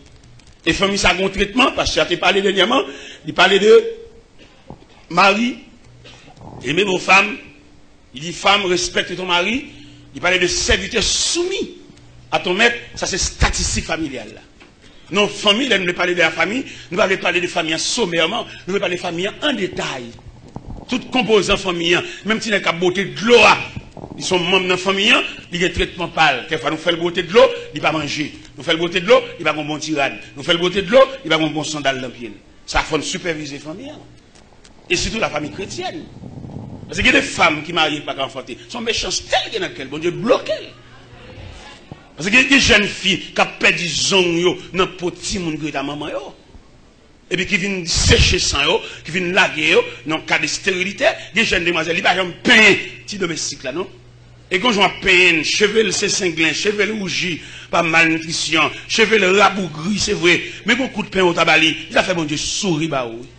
E fanmi sa gen yon tretman, pastè a te pale dènyèman, li pale de mari, aimer vos femmes, li di femme, respecte ton mari, li pale de serviteur soumis à ton maître, sa se estatistik familyal la. Nan fanmi, lè nou vle pale de la famille, nou pa vle pale de fanmi an somèman, nou vle pale de fanmi an an detay. Tout konpozan fanmi an, menm ti nèg k ap bwote dlo a, li se yon manm nan fanmi an, li gen tretman pa l. Kèkfwa nou fè l bwote dlo, li pa manje. Nou fè l bwote dlo, li pa gen yon bon ti rad. Nou fè l bwote dlo, li pa gen yon bon sandal nan pye l. Sa fò n sipèvize fanmi an. E sitou la famille chrétienne. Paske gen de fanm ki marye ki pa ka anfante. Se yon mechanste l gen nan kè l. Bondye bloke l. Paske gen, gen jèn fi k ap pèdi zong yo nan po timoun ki ret a manman yo. Epi ki vin seche san yo, ki vin lage yo nan ka de esterilite. Gen jèn demwazèl, li pa janm penyen ti domestik la, non. E gon jan w ap penyen l, cheve l se senglen, cheve l wouji pa malnitrisyon, cheve l rabougri, se vre. Men gon kout penyen ou ta ba li, li ta fè Bondye souri ba ou, wi.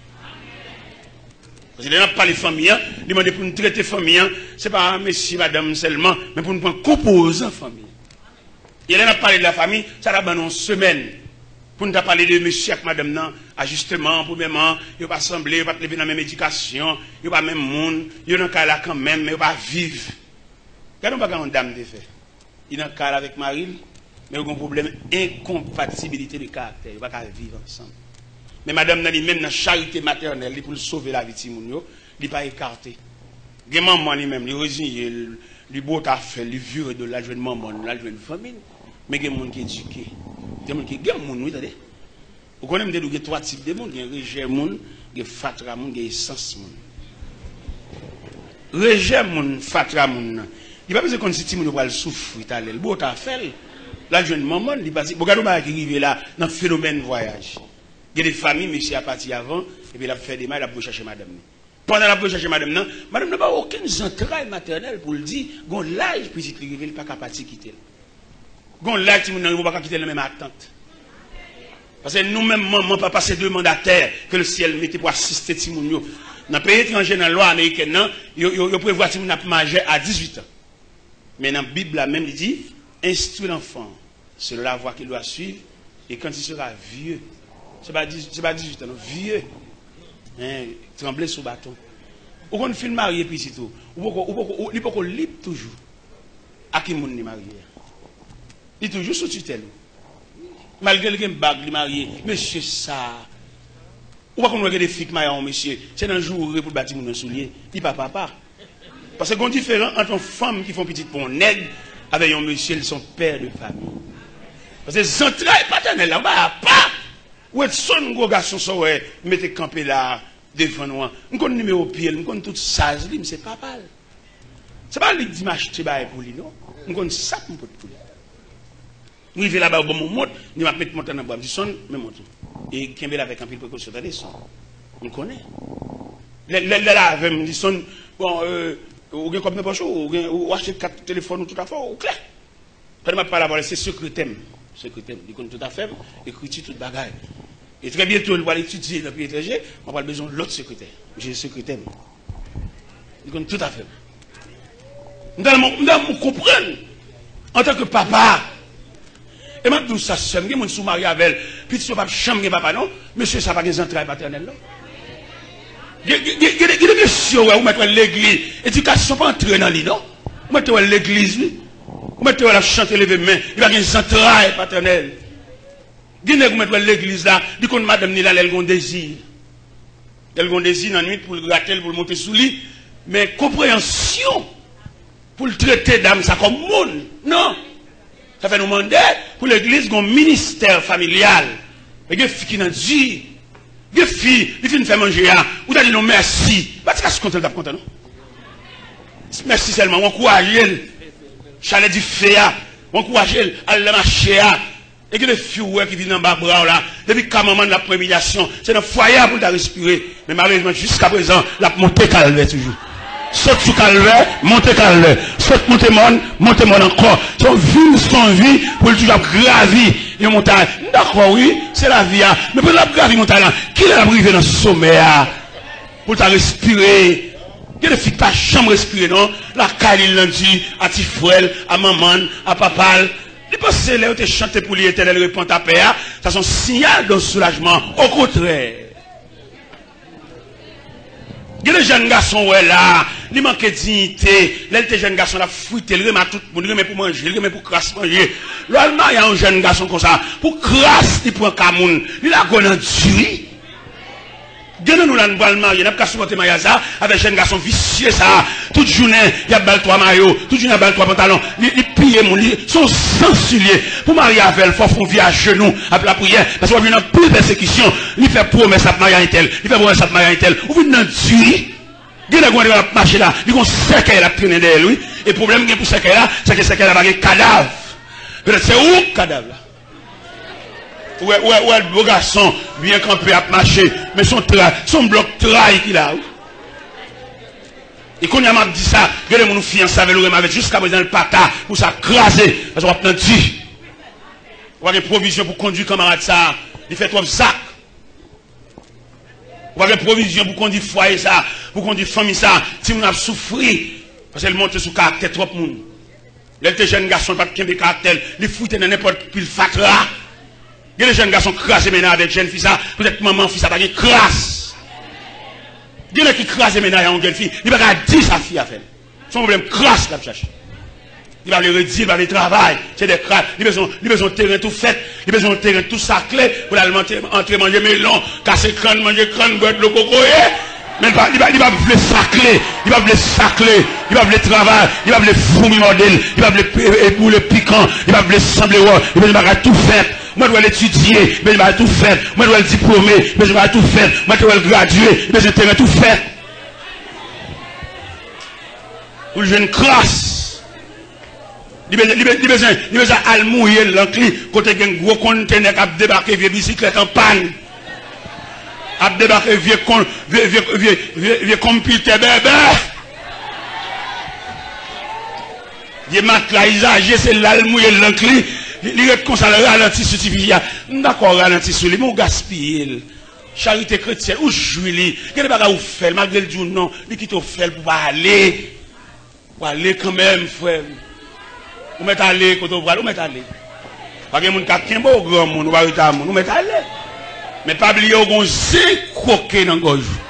Paske lè n ap pale fanmi an, li mande pou n trete fanmi an, se pa mesye madanm sèlman, men pou n pran konpozan fanmi an. E lè n ap pale de lafanmi, sa ta ban nou yon semèn pou n ta pale de mesye ak madanm nan, ajisteman, premyèman, yo pa sanble, yo pa t leve nan menm edikasyon, yo pa menm moun, yo nan kay la kanmenm, men yo pa viv. Gade yon bagay yon dam te fè. Li nan kay la avèk mari l, men yo gen yon pwoblèm enkonpatibilite de karaktè, yo pa ka viv ansanm. Men madanm nan li menm nan charite matènèl li pou l sove lavi timoun yo, li pa ekate. Gen manman li menm, li reziye l, li bwota afè l, li vire do l, l al jwenn manman l, l al jwenn fanmi l. Men gen moun ki edike. Gen moun ki, gen moun, wi, tande. Ou konnen m te di w gen twa tip de moun, gen rejè moun, gen fatra moun, gen esans moun. Rejè moun, fatra moun nan, li pa bezwen konn si timoun yo pral soufri talè. L bwota afè l, l al jwenn manman l, li pati. Bon, gade yon bagay ki rive la nan fenomèn vwayaj. Gen de fanmi, mesye a pati avan, epi l ap fè demach, l ap voye chache madanm li. Pandan l ap voye chache madanm nan, madanm nan pa okenn zantray matènèl pou l di, gon laj pitit li rive, li pa ka pati kite l. Gon laj timoun nan rive, ou pa ka kite l nan men matant. Paske nou menm manman, papa, se de mandatè ke le syèl mete pou asiste timoun yo. Nan peyi etranje, nan lwa amerikèn nan, yo, yo, yo prevwa timoun ap majè a dizuit an. Men nan Bib la menm, li di, instruis l'enfant selon la voie qu'il doit suivre, et quand il sera vieux, se pa diz, se pa dizuit an, non, vieux, hein, tremble sous bâton. Ou konn fin marye pitit ou, ou poko, ou poko, ou, li poko lib toujou. A ki moun li marye a? Li toujou sou titèl ou. Malgre l gen bag, li marye. Mesye sa. Ou pa konn wè gen de fi k marye a yon mesye, se nan joure pou l ba timoun nan soulye. Li pa papa. Paske gen yon diferan ant yon fanm ki fè yon pitit pou yon nèg avèk yon mesye, li se yon pè de fanmi. Paske zantray patènèl la, yon bagay apa. Wedson, gwo gason sa w wè m mete kanpe la a devan nou an. M konn nimewo pye l, m konn tout saz li, m se papa l. Se pa li k di m achte bagay pou li, non. M konn sa pou m pot pou li. M rive laba, yo ban m yon mont, m di m ap met mont lan nan bra. M di, Son, men mont ou. E kenbe l avèk anpil prekosyon, tande, Son. M konnen. Lè, lè, lè l avè m, m di, Son, bon, euh, ou gen kòb nan pòch ou, ou gen, ou achte kat telefòn ou, tout afè w, ou klè. Pandan m ap pale avè w la, se sekretè m. Sekretè m. Li konn tout afè m, ekriti, tout bagay. E trè byento, li pral etidye nan peyi etranje, mwen pral bezwen yon lòt sekretè. Misye se sekretè m. Li konn tout afè m. M tèlman, m tèlman konprann antanke papa. E m ap di w sa, sè m, gen moun si w marye avè l, pitit yo p ap janm gen papa, non. Mesye sa pa gen zantray patènèl, non. Gen, gen, gen, gen de, gen de mesye, wè, ou mèt wè l legliz, edikasyon pa antre nan li, non. Ou mèt te wè l legliz, wi. Ou mèt te wè l ap chante, leve men, li pa gen zantray patènèl. Gen nèg ou mèt wè l legliz la, li konn madanm ni la lè l gon dezi. Lè l gon dezi nan nwit pou l grate l, pou l monte sou li. Men konpreyansyon pou l trete dam sa kòm moun. Non. Sa fè nou mande pou legliz gon ministè familyal. Men gen fi ki nan di. Gen fi, li fin fè manje a. Ou ta di non mèsi. Pa ti kas kontan l t ap kontan non. Mèsi sèlman, ou ankouraje l. Chalè dife a, ou ankouraje l. Al nan mache a. E gen de fi ou wè ki vin anba bra w la. Depi ka manman l ap pran imilyasyon, se nan fwaye a pou l ta respire. Men malerezman, jiskaprezan, l ap monte kalvè toujou. Sot sou kalvè, monte kalvè. Sot monte mòn, monte mòn ankò. Se yon vi, se yon vi pou l toujou ap gravi yon montay. M dakò, wi, se lavi a. Men pandan l ap gravi montay la, kilè l ap rive nan somè a? Pou l ta respire. Gen de fi ki pa janm respire, non. Lakay li, l nan di, a ti frè l, a manman l, a papa l. Li panse lè yo te chante pou li, Etènèl, repann ta pè a, sa se yon siyal de soulajman. Okontrè. Gen de jèn gason w wè la, li manke diyite. Lè l te jèn gason, l ap frite, l renmen a tout moun, li renmen pou manje, li renmen pou kras manje. Lè w al marye a yon jèn gason konsa, pou kras li pran ka moun, li lage w nan diri. Gen nan nou la, n pral marye, n ap ka sipòte maryaj sa a avèk jèn gason visye sa a. Tout jounen, y ap ba l twa mayo, tout jounen, y ap ba l twa pantalon. Li, li piye moun, li se yon zansilye. Pou marye avè l, fò w fè yon vi ajenou, ap lapriyè, paske w ap jwenn anpil pèsekisyon. Li fè pwomès l ap marye a entèl, li fè pwomès l ap marye a entèl. Ou vin nan diri. Gen nèg ou wè l ap mache la, li gon sèkèy l ap trennen dèyè l, wi. E pwoblèm gen pou sèkèy la, se ke sèkèy la pa gen kadav. Petèt se ou k kadav la. Ou wè, ou wè, ou wè bo gason byen kanpe ap mache, men se yon tra-, se yon blòk tray ki la, wi. E kounye a m ap di sa, gen de moun ou fiyanse avè l, ou renmen avè l, jiska prezan l pa ta pou sa kraze, paske w ap nan di. Ou pa gen pwovizyon pou kondui kanmarad sa a, li fè twòp zak. Ou pa gen pwovizyon pou kondui fwaye sa, pou kondui fanmi sa, timoun ap soufri, paske l monte sou karaktè twòp moun. Lè l te jèn gason, l pa t kenbe karaktè l, li frite nan nenpòt pil fatra. Gen de jèn gason kraze mennaj avèk jèn fi sa, petèt manman fi sa pa gen kras. Gen nèg ki kraze mennaj a yon jèn fi, li pa ka di sa fi a fè l. Se yon pwoblèm kras l ap chache. Li pa vle redi, li pa vle travay. Se de kras. Li bezwen, li bezwen yon teren tou fèt. Li bezwen yon teren tou sakle pou l al manje, antre manje melon, kase kann, manje kann, bwè dlo kokoye. Men li pa, li pa, li pa vle sakle. Li pa vle sakle. Li pa vle travay. Li pa vle foumi mòde l. Li pa vle, e, e, boule pikan. Li pa vle sanble wòl. Li bezwen bagay tou fèt. Ou mèt wè l etidye. Li bezwen bagay tou fèt. Ou mèt wè l diplome. Li bezwen bagay tou fèt. Ou mèt wè l gradye. Li bezwen teren tou fèt. Pou l jwenn kras. Li bezwen, li be-, li bezwen, li bezwen al mouye lank li kote gen gwo kontenè k ap debake vye bisiklèt an pàn. Ap debake vye kon-, vye, vye, vye, vye, vye konpitè bèbè. Vye matla izaje, se la l mouye lank li. Li, li ret konsa, l ralanti sou tifi a. M dakò ralanti sou li, men w gaspiye l. Charite kretyèn, ou jwi li. Gen de bagay ou fè l, malgre l di w non, li kite w fè l pou w pa ale. Ou ale kanmenm, frè m. Ou mèt ale kote w prale, ou mèt ale. Pa gen moun k ap kenbe w, granmoun, ou pa rete a moun, ou mèt ale. Men pa bliye w gon zen kwoke nan gòj ou.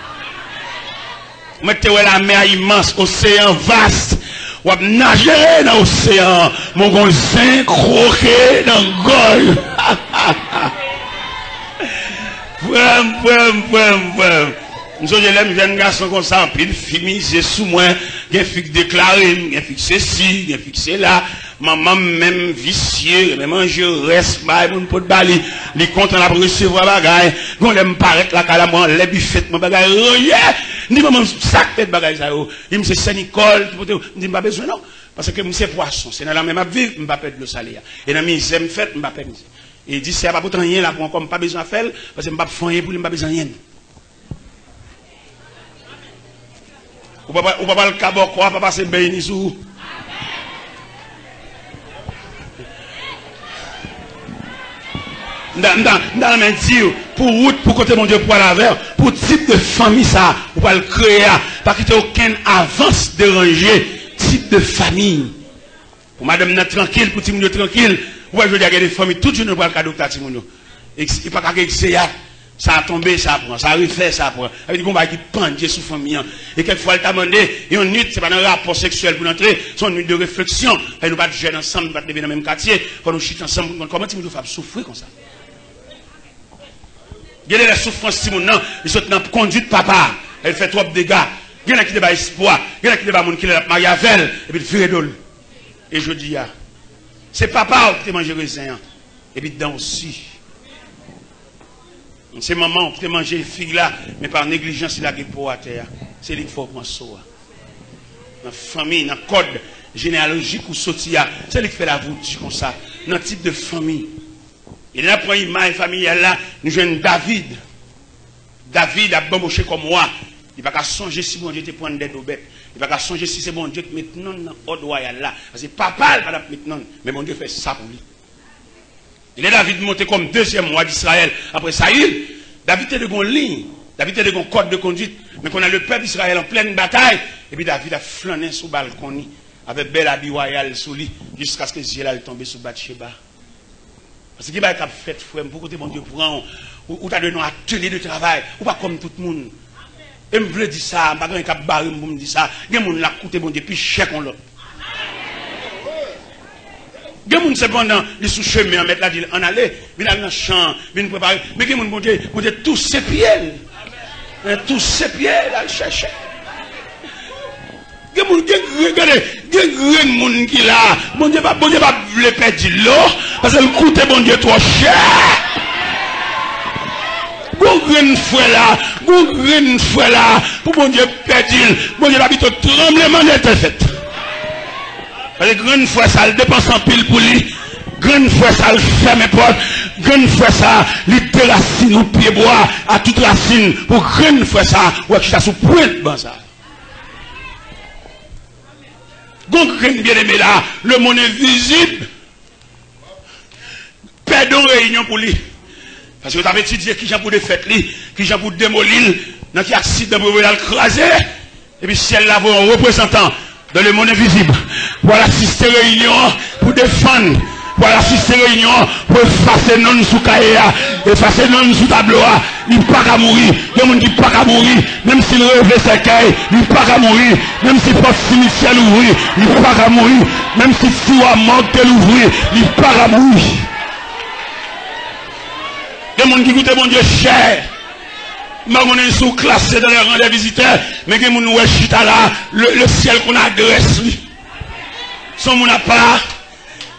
Ou mèt te wè lamè a imans, oseyan vas. W ap naje nan oseyan an, men w gon zen kwoke nan gòj. Frè m, frè m, frè m, frè m. M sonje lè m jèn gason konsa, anpil fi mize sou mwen. Gen fi k deklare m, gen fi k sesi, gen fi k sela. Manman m menm visye, renmen manje rès, bay moun pot ba li. Li kontan l ap resevwa bagay. Gon lè m parèt lakay la, mwen anlè bifèt, mwen bagay ranje. M di manman m, sa k fèt bagay sa yo? Li di m se Sè Nikòl ki pote yo. M di m pa bezwen non. Paske m se pwason, se nan lanmè m ap viv, m pa pè dlo sale a. E nan mizè m fèt, m pa pè mizè. E di sè a pa pote anyen la pou ankò, m pa bezwen fè l, paske m p ap fè anyen pou li, m pa bezwen anyen. Ou pa, ou pa pral ka bòkò a, pa pase beny li sou ou. M ta, m ta, m ta renmen di w, pou wout, pou kote Bondye pral avè w, pou tip de fanmi sa a ou pral kreye a, pa kite okenn avans deranje tip de fanmi. Pou madanm nan trankil, pou timoun yo trankil. Ou wè jodi a gen de fanmi, tout jounen yo pral ka dokta timoun yo. Ex-, li pa ka gen egzeyat. Sa a tonbe, sa a pran. Sa a refè, sa a pran. Sa vle di gon bagay ki pandye sou fanmi an. E kèk fwa, l ta mande, yon nwit, se pa nan rapò seksyèl pou n antre, se yon nwit de refleksyon. Paske nou pa t jèn ansanm, nou pa t leve nan menm katye. Fò nou chita ansanm pou n konn kòman timoun yo fè ap soufri konsa. Gen de lè soufrans timoun nan, li sot nan kondwit papa a, e l fè twòp dega. Gen nèg ki te bay espwa, gen nèg ki te bay moun ki lè l ap marye avè l, epi l vire do l. E jodi a, se papa w ki te manje rezen an, epi dan w si. Se manman w ki te manje fig la, men pa neglijans li lage po atè a. Se li k fè w pran so a. Nan fanmi, nan kòd jeneyalojik ou soti a, se li k fè lavi w di konsa. Nan tip de fanmi. E lè n ap pran imaj familyal la, nou jwenn David. David ap banboche kòm wa. Li pa ka sonje si Bondye te pran l dè do bèt. Li pa ka sonje si se Bondye ki met non l nan òd wayal la. Paske papa l pa t ap met non l, men Bondye fè sa pou li. E lè David monte kòm dezyèm wa Disrayèl apre Sayil, David te dwe gen yon liy, David te dwe gen yon kòd de kondwit. Men kounye a, lepèp Izrayèl an plèn batay, epi David ap flannen sou balkon li, avèk bèl abi wayal sou li, jiskaske zye l al tonbe sou Batcheba. Paske gen bagay k ap fèt, frè m, pou kote Bondye pran w, ou, ou ta dwe nan atelye de travay, ou pa kòm tout moun. E m vle di sa, m pa gen anyen k ap bare m pou m di sa. Gen moun l ap koute Bondye pi chè k yon lòt. Gen moun, sepandan, li sou chemen an, mèt la di l, ann ale, vin al nan chan an, vin prepare. Men gen moun, Bondye, Bondye touse pye l. Men touse pye l, al chèche. Gen moun, gen grenn, gade, gen grenn moun ki la. Bondye pa, Bondye pa vle pèdi l, non, paske l koute Bondye twò chè. Gon Grenn frè la, gon grenn frè la, pou Bondye pèdi l, Bondye ta pito tranblemanndè te fèt. Paske grenn frè sa, l depanse anpil pou li. Grenn frè sa, l fèmen pòt. Grenn frè sa, li derasine yon pyebwa a tout rasin pou grenn frè sa, w ap chita sou pwent ban sa. Gon grenn byeneme la, lemonn envizib. Pèdi yon reyinyon pou li. Paske yo t ap etidye kijan pou defèt li, kijan pou demoli l, nan ki aksidan pou yo voye l al kraze. Epi syèl la voye yon reprezantan dans le monde invisible pou al asiste reyinyon an, pou defann, pou al asiste reyinyon an, pou efase non l sou kaye a, efase non l sou tablo a. Li pa ka mouri. Gen moun ki pa ka mouri. Menm si l reve sèkèy, li pa ka mouri. Menm si pòt simityè louvri, li pa ka mouri. Menm si tiwa mòg te louvri, li pa ka mouri. Gen moun ki koute Bondye chè. M pa konnen si w klase dans les rangs des visiteurs, men gen moun ou wè chita la, le, le syèl konn adrès li. Se yon moun apa.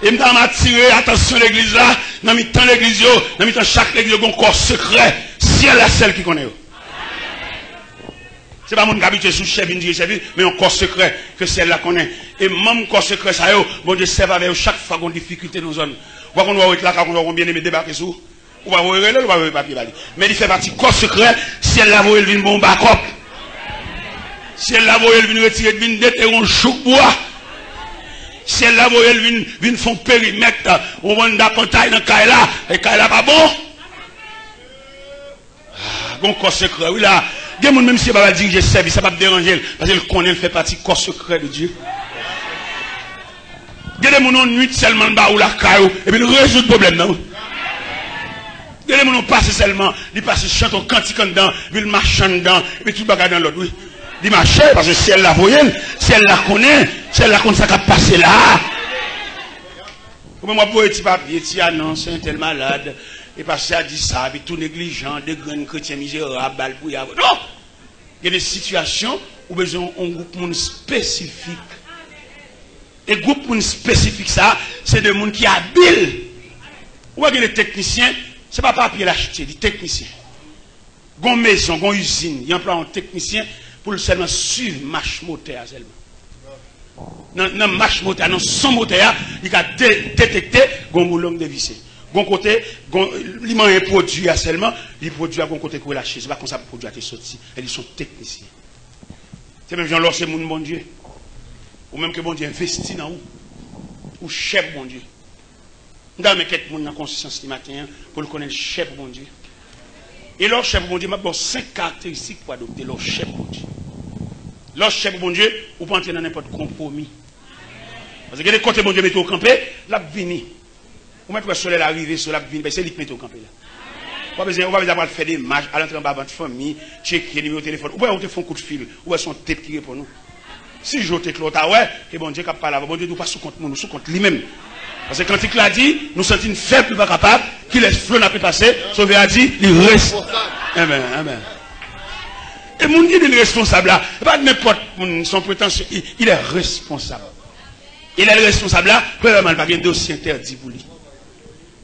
E m ta renmen atire atansyon legliz la, nan mitan legliz yo, nan mitan chak legliz yo, gen yon kò sekrè. Syèl la sèl ki konnen yo. Se pa moun k abitye sou chè vin dirije sèvis, men yon kò sekrè ke syèl la konnen. E manm kò sekrè sa yo, Bondye sèvi avè yo chak fwa gen yon difikilte nan zòn. Ou pa konn wè w ret lakay ou, konn wè yon byeneme debake sou ou. Ou pa voye rele l, ou pa voye papye ba li. Men li fè pati kò sekrè, syèl la voye l vin bon bakòp. Syèl la voye l vin retire, vin detere yon jouk bwa. Syèl la voye l vin, vin fè yon perimèt, yon banda pantay nan kay la. E kay la pa bon. Ah, gon kò sekrè, wi la. Gen moun, menm si yo pa va dirije sèvis, sa p ap deranje l, paske l konnen l fè pati kò sekrè de Dye. Gen de moun, yon nwit sèlman, l ba ou lakay ou, epi l rezoud pwoblèm nan, wi. Gen de moun, yon pase sèlman, li pase chante yon kantik anndan, epi l mache anndan, epi tout bagay nan lòd, wi. Li mache, paske syèl la voye l, syèl la konnen, syèl la konn sa k ap pase la. Ou menm w ap voye ti papye, ti anons, entèl malad, e pastè a di sa, epi tou neglijan, de grenn kretyen mizerab, ba l pou y a. Non! Gen de sitiyasyon ou bezwen yon gwoup moun espesifik. E gwoup moun espesifik sa, se de moun ki abil. Ou wè gen de teknisyen, se pa papye l achte, li teknisyen. Gon mezon, gon izin, y anplwaye yon teknisyen pou l sèlman swiv mach motè a sèlman. Nan, nan mach motè a, nan son motè a, li ka de-, detekte gon boulon devise. Gon kote, gon, li manyen pwodui a sèlman, li pwodui a gon kote ki relache. Se pa konsa pwodui a te soti. E li se yon teknisyen. Se menm jan lè w se moun Bondye. Ou menm ke Bondye envesti nan ou. Ou chè pou Bondye. M ta renmen kèk moun nan konsyans li maten an pou l konnen l chè pou Bondye. E lè w chè pou Bondye, m ap ba w senk karakteristik pou adopte lè w chè pou Bondye. Lè w chè pou Bondye, ou pa antre nan nenpòt konpwomi. Paske gen de kote Bondye mete w kanpe, l ap vini. Ou mèt wè solèy la rive sou w, l ap vini, paske se li k mete w kanpe la. Ou pa bezwen, ou pa bezwen ap al fè demach, al antre anba vant fanmi, tcheke nimewo telefòn. Ou pa wè ou te fè yon kout fil, ou wè se yon tèt ki reponn ou. Si je w te klè, w ta wè ke Bondye k ap pale avè w. Bondye di w pa sou kont moun, ou sou kont li menm. Paske kantik la di, nou santi n fèb, nou pa kapab, kilès flo n ape pase, Sovè a di, li res-, amèn, amèn. E moun ki di l responsab la, e pa nenpòt moun, se yon pretansyon, il, il est responsable. E lè l responsab la, premyèman, li pa gen dosye entèdi pou li.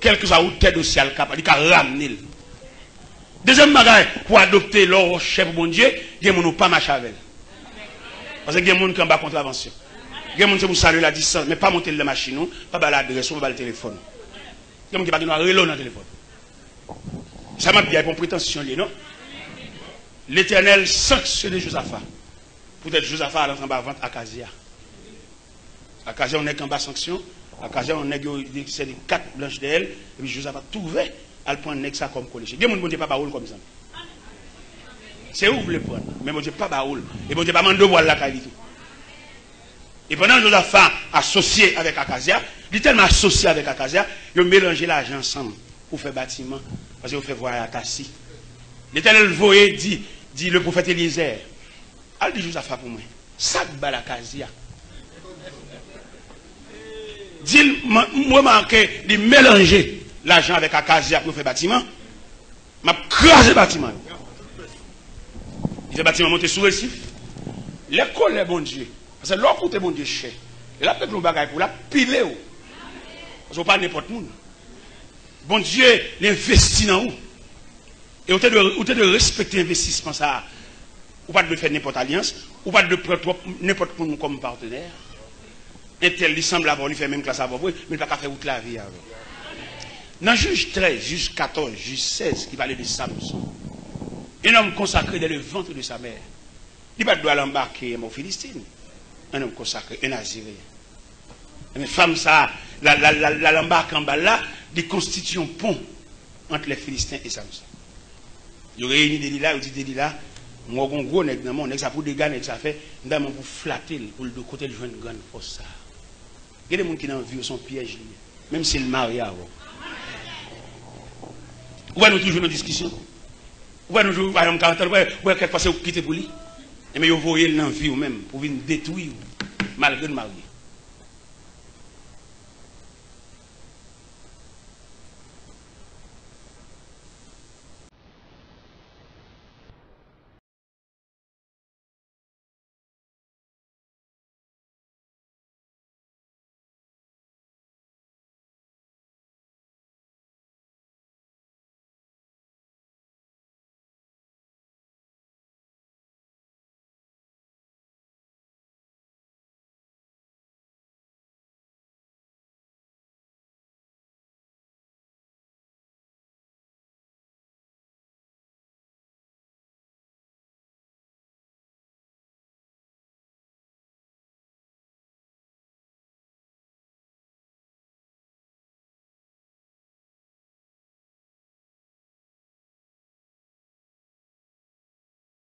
Kèlkeswa otè dosye a, l ka, li ka ramne l. Dezyèm bagay, pou adopte lè w chè pou Bondye, gen moun ou pa mache avè l. Paske gen moun ki anba kontravansyon. Gen moun se pou salye l a distans, men pa monte l nan machin ou, pa ba l adrès ou, pa ba l telefòn ou. Gen moun ki pa gen dwa rele w nan telefòn. Sa m ap di a, e pa yon pretansyon l ye, non. Letènèl sanksyone Jozafa. Poutèt Jozafa al antre anba vant Akazya. Akazya yon nèg anba sanksyon. Akazya yon nèg yo sèvi kat blanch dèyè l. Epi Jozafa twouve al pran nèg sa kòm koleche. Gen moun Bondye pa ba ou l kòm zanmi. Se ou k vle pran l, men Bondye pa ba ou l. E Bondye pa mande w pou al lakay li tou. E pandan Jozafa asosye avèk Akazya, li tèlman asosye avèk Akazya, yo melanje lajan ansanm pou fè batiman, paske yo fè vwayaj a Tasi. Letènèl voye di, di le pwofèt Elyezè, al di Jozafa pou mwen, sa k ba l Akazya? Di l, m, m remake li melanje lajan avèk Akazya pou yo fè batiman. M ap kraze batiman yo. Li fè batiman monte sou resif. Lè kolè Bondye, paske lè w koute Bondye chè, lè l ap regle yon bagay pou w, l ap pile w. Paske w pa nenpòt moun. Bondye, li envesti nan ou. E ou te dwe, ou te dwe respekte envestisman sa a. Ou pa t dwe fè nenpòt alyans, ou pa t dwe pran twòp, nenpòt moun kòm patnè. Entèl, li sanble avè w, li fè menm klas avè w vre, men li pa ka fè wout lavi avè w. Nan Jij trèz, Jij katòz, Jij sèz, ki pale de Samson. Un homme consacré dès le ventre de sa mère. Li pa t dwe al anbake o Filistin. Un homme consacré, un Naziréen. Men fanm sa, l al anbake anba l la, li konstitye yon pon ant lè Filisten e Samson. Yo reyini Delila, yo di Delila, m wè w gon gwo nèg nan men w, nèg sa pou dega nèg sa fè, m ta renmen pou flate l, pou l di w kote l jwenn grann fòs sa. Gen de moun ki nan vi w, se yon pyèj li ye, menm si l marye avè w. Ou wè nou toujou nan diskisyon. Ou wè nou toujou, pa janm ka antann, ou wè, ou wè kèk fwa se ou ki kite pou li. Ebyen yo voye l nan vi w menm, pou vin detwi w, malgre n marye.